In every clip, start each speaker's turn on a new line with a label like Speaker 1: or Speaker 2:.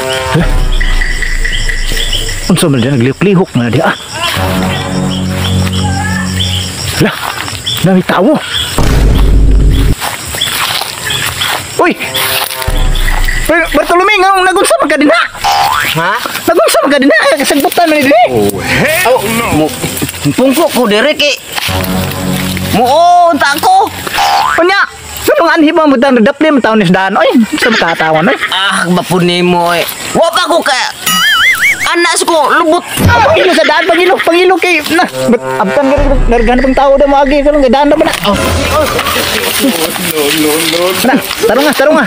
Speaker 1: Hala. Unsa man diyan naglihok-lihok na di ah. Hala. Nami tawo. Uy. Pero Bartolome, nga nagunsa man ka dinha?
Speaker 2: Ha?
Speaker 1: Nagunsa man ka dinha? Kasagbutan man ni dinhi.
Speaker 2: Oh, mo pungko ko dire kay Muo, unta ko.
Speaker 1: Unya, nganong anhi ba mo dang nagdapli man taon ni sa daan? Oy, sa makatawan oy.
Speaker 2: Ah, bapun nimo eh. Wa pa ko ka anas ko lubot.
Speaker 1: Ah, pangilo sa daan, pangilo, pangilo kay na. But abtan ka nargan pang tao da moagi karon kay daan na ba na? Oh.
Speaker 3: No, no, no.
Speaker 1: Na, tarong nga, tarong nga.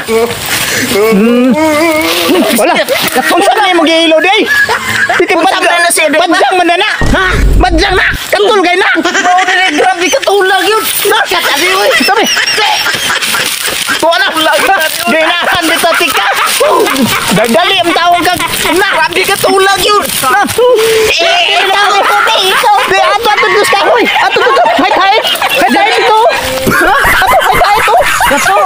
Speaker 1: Wala. Unsa man imong gihilo di ay? Piti
Speaker 2: Unsa man na siya, di ba?
Speaker 1: Badyang man na na. Ha? Badyang na. Katol kay na.
Speaker 2: Mao dire grabe ka tulag yun. Katabi oy.
Speaker 1: Sabi. Tuwa na. Ginahan dito tika. Dali ang tawag ka. Na.
Speaker 2: Grabe ka tulag yun.
Speaker 1: Na.
Speaker 2: Eh, ikaw ko di ikaw.
Speaker 1: Di ato ato dus ka hoy. Ato ato. Hay hay. Hay hay dito. Ha? Ato hay hay to. Ato.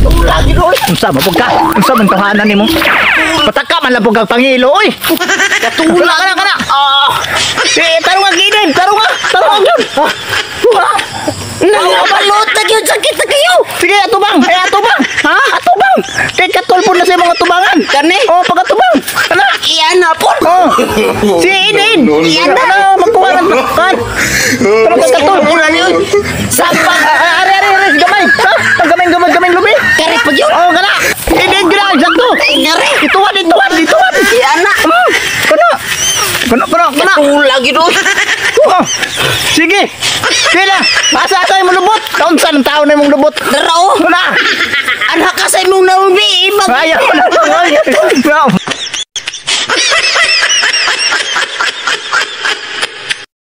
Speaker 2: Tulag yun oy.
Speaker 1: Unsa man pud ka? Unsa man tahanan nimo? Pataka man lang pud kag pangilo oy.
Speaker 2: Katulag
Speaker 1: Kana kana.
Speaker 2: Ah.
Speaker 1: Eh, tarong nga ginin, tarong nga, tarong nga yun.
Speaker 2: Nangabalot na yun sakit na kayo.
Speaker 1: Sige, atubang, eh atubang. Ha? Atubang. Kay katulpo na sa mga tubangan.
Speaker 2: Kani?
Speaker 1: Oh, pagkatubang. Ana.
Speaker 2: Iyan na po.
Speaker 1: Oh. Si Inin.
Speaker 3: No, no,
Speaker 1: Iyan na. Ano, magkuha ng kan. Tarong ka katol.
Speaker 2: Muna niyo. Sampa.
Speaker 1: Ah, ari, ari, ari, gamay. Ha? Ang gamay, gamay, gamay lubi.
Speaker 2: Kare pa yun.
Speaker 1: Oh, kana. Inin gina, sakto.
Speaker 2: Ngare.
Speaker 1: Ituan, ituan, ituan.
Speaker 2: Iyan na.
Speaker 1: Kana. Kana, kana, kana.
Speaker 2: Katulag yun oy.
Speaker 1: Oh. Sige. Sige na. Asa-asa imong lubot. Kaunsa ng tao na imong lubot.
Speaker 2: Dara oh.
Speaker 1: Kana.
Speaker 2: Anak ka sa imong naumi. Imag.
Speaker 1: Ayaw na. Ayaw.